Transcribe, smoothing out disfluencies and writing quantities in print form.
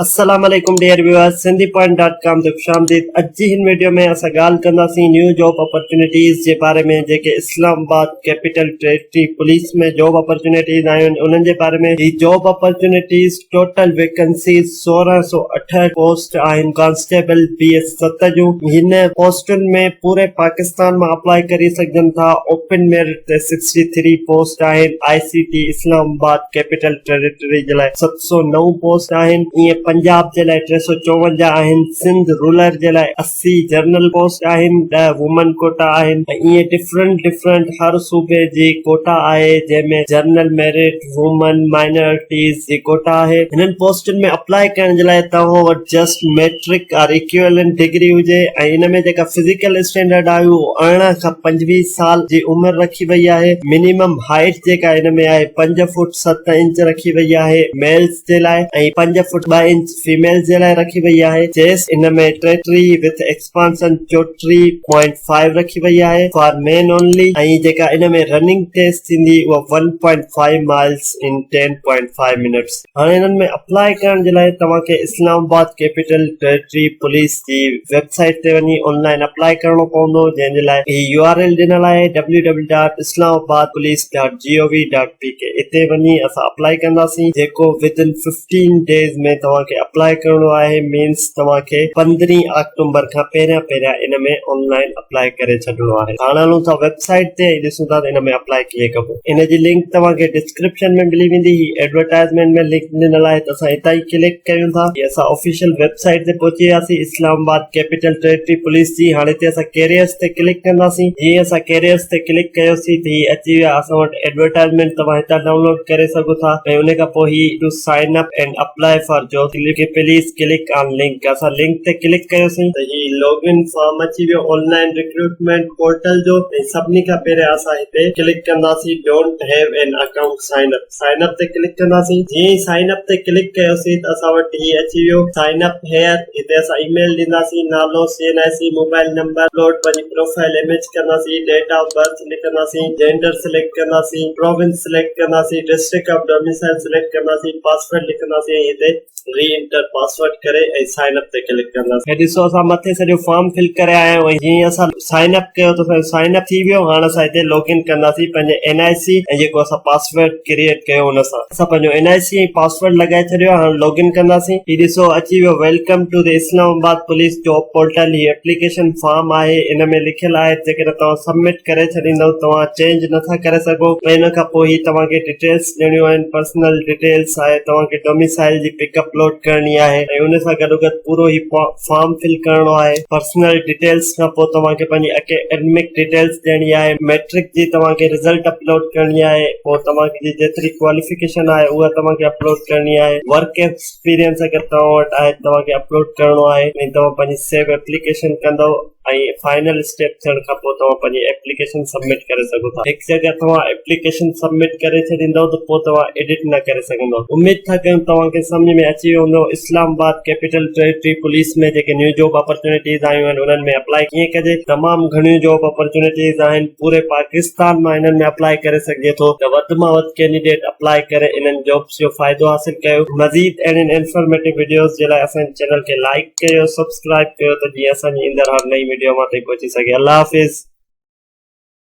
السلام عليڪم dear viewers Sindhi point dot com تي خوش آمديد اڄ جي هن ويڊيو ۾ اسان ڳالهه ڪنداسين نيو جاب اپرچونيٽيز جي باري ۾ جيڪي Islamabad capital territory police ۾ job opportunities آيون آهن انهن جي باري ۾ هي job opportunities total vacancies 1668 post آهن ڪانسٽيبل بي ايس ست جون هن پوسٽن ۾ پوري پاڪستان مان اپلائي ڪري سگهجن ٿا اوپن ميرٽ تي 63 پوسٽ آهن I C T Islamabad capital territory جي لاء 709 پوسٽ آهن، ائين پنجاب جي لاء 354 آهن، سنڌ رولر جي لاء 80 جنرل پوسٽ آهن، ڏهه وومن ڪوٽا آهن ۽ ائين ڊفرنٽ ڊفرنٽ هر صوبي جي ڪوٽا آهي جنهن ۾ جنرل ميرٽ، وومن، مائنارٽيز جي ڪوٽا آهي. هنن پوسٽن ۾ اپلائي ڪرڻ جي لاء توهان وٽ جسٽ ميٽرڪ آر ايڪيوئلنٽ ڊگري هجي ۽ ان ۾ جيڪا فزيڪل اسٽينڊرڊ آهي اهو 18 کان 25 سال جي عمر رکي وئي آهي، منيمم هائيٽ جيڪا ان ۾ آهي پنج فوٽ ست انچ رکي وئي آهي ميلز جي لاء ۽ پنج فوٽ ٻه انچ فيميلز جي لاء رکي وئي آهي. چيسٽ ان ۾ 33 وٿ ايڪسپانسن 34 پوائنٽ فائيو رکي وئي آهي فار مين اونلي ۽ جيڪا ان ۾ رننگ ٽيسٽ ٿيندي اها one point five miles in ten point five minutes. هاڻي انهن ۾ اپلائي ڪرڻ جي لاء توهان کي اسلام آباد ڪيپيٽل ٽيريٽري پوليس جي ويب سائيٽ تي وڃي آن لائن اپلائي ڪرڻو پوندو جنهن جي لاء هي يو آر ايل ڏنل آهي W W dot Islamabad police dot G O V dot P K اتي وڃي اسان اپلائي ڪنداسين جيڪو ود ان ففٽين ڊيز ۾ توهان کي اپلائي ڪرڻو آهي مينس توهان کي پندرهين آڪٽومبر کان پهريان پهريان ان ۾ آن لائن اپلائي ڪري ڇڏڻو آهي هاڻ هلون ٿا ويب سائيٽ تي ۽ ڏسون ٿا ته ان ۾ اپلائي ڪيئن ڪبو. ان جي لنڪ توهان کي ڊسڪرپشن ۾ ملي ويندي هي ايڊورٽائزمينٽ ۾ لنڪ ڏنل آهي ته اسان اتان ئي ڪلڪ ڪيون ٿا هي اسان آفيشل ويب سائيٽ تي پهچي وياسين اسلام آباد ڪيپيٽل ٽيريٽري پوليس جي هاڻي هتي اسان ڪيريئرس تي ڪلڪ ڪنداسين جيئن ئي اسان ڪيريئرس تي ڪلڪ ڪيوسين ته هي اچي ويا اسان وٽ ايڊورٽائزمينٽ توهان هتان ڊائونلوڊ ڪري سگهو ٿا ۽ ان کان پوء هي to sign up and apply for job please click on link اسان لنڪ تي ڪلڪ ڪيوسين ته هي لاگ ان فارم اچي ويو آن لائن ريڪروٽمينٽ پورٽل جو ۽ سڀني کان پهريان اسان هتي ڪلڪ ڪنداسين don't have an account sign up sign up تي ڪلڪ ڪنداسين جيئن ئي سائن اپ تي ڪلڪ ڪيوسين ته اسان وٽ هي اچي ويو سائن اپ هيئر هتي اسان اي ميل ڏينداسين نالو C N I C mobile number upload پنهنجي پروفائل اميج ڪنداسين ڊيٽ آف برٿ لکنداسين جينڊر سليڪٽ ڪنداسين پروونس سليڪٽ ڪنداسين ڊسٽرڪٽ آف ڊوميسائل سليڪٽ ڪنداسين پاسورڊ لکنداسين ۽ هتي ري انٽر پاسورڊ ڪري ۽ سائن اپ تي ڪلڪ ڪنداسين. هي ڏسو اسان مٿي سڄو فارم فل ڪري آيا آهيون ۽ جيئن ئي اسان سائن اپ ڪيو ته اسان جو سائن اپ ٿي ويو هاڻ اسان هتي لاگ ان ڪنداسين پنهنجي اين آء سي ۽ جيڪو اسان پاسورڊ ڪريئيٽ ڪيو ان سان اسان پنهنجو اين آء سي ۽ پاسورڊ لڳائي ڇڏيو آهي هاڻ لاگ ان ڪنداسين هي ڏسو اچي ويو welcome to the Islamabad police job portal he application form آهي ان ۾ لکيل آهي جيڪڏهن توهان سبمٽ ڪري ڇڏيندو توهان چينج نٿا ڪري سگهو ۽ ان کان پوء هي توهان کي ڊيٽيلس ڏيڻيون آهن پرسنل ڊيٽيلس آهي توهان کي ڊوميسائل جي پڪ اپلوڊ ڪرڻي آهي ۽ ان سان گڏوگڏ پورو هي فارم فل ڪرڻو آهي پرسنل ڊيٽيلس کان پوء توهان کي پنهنجي اڪيڊمڪ ڊيٽيلس ڏيڻي آهي ميٽرڪ جي توهان کي رزلٽ اپلوڊ ڪرڻي آهي پوء توهان جي جيتري ڪواليفڪيشن آهي اها توهان کي اپلوڊ ڪرڻي آهي ورڪ ايڪسپيرينس اگر توهان وٽ آهي توهان کي اپلوڊ ڪرڻو آهي ۽ توهان پنهنجي سيو ايپليڪيشن ڪندو ۽ فائنل اسٽيپ ٿيڻ کان پوء توهان پنهنجي ايپليڪيشن سبمٽ ڪري سگهو ٿا. هڪ جڳهه توهان ايپليڪيشن سبمٽ ڪري ڇڏيندؤ ته پوء توهان ايڊٽ نه ڪري سگهندؤ. اميد ٿا ڪيون توهان کي سمجهه ۾ اچي ويو هوندو اسلام آباد ڪيپيٽل ٽيريٽري پوليس ۾ جيڪي نيو جاب اپرچونيٽيز آيون آهن انهن ۾ اپلائي ڪيئن ڪجي. تمام گهڻيون جاب اپرچونيٽيز آهن پوري پاڪستان مان انهن ۾ اپلائي ڪري سگهجي ٿو ته وڌ مان وڌ ڪينڊيڊيٽ اپلائي ڪري انهن جابس جو فائدو حاصل ڪيو مزيد اهڙين انفارميٽو وڊيوز جي لاء اسان جي چينل کي لائيڪ ڪيو سبسڪرائيب ڪيو ته جيئن اسان جي ايندڙ هر نئين وڊيو اوهان تائين پهچي سگهي الله حافظ.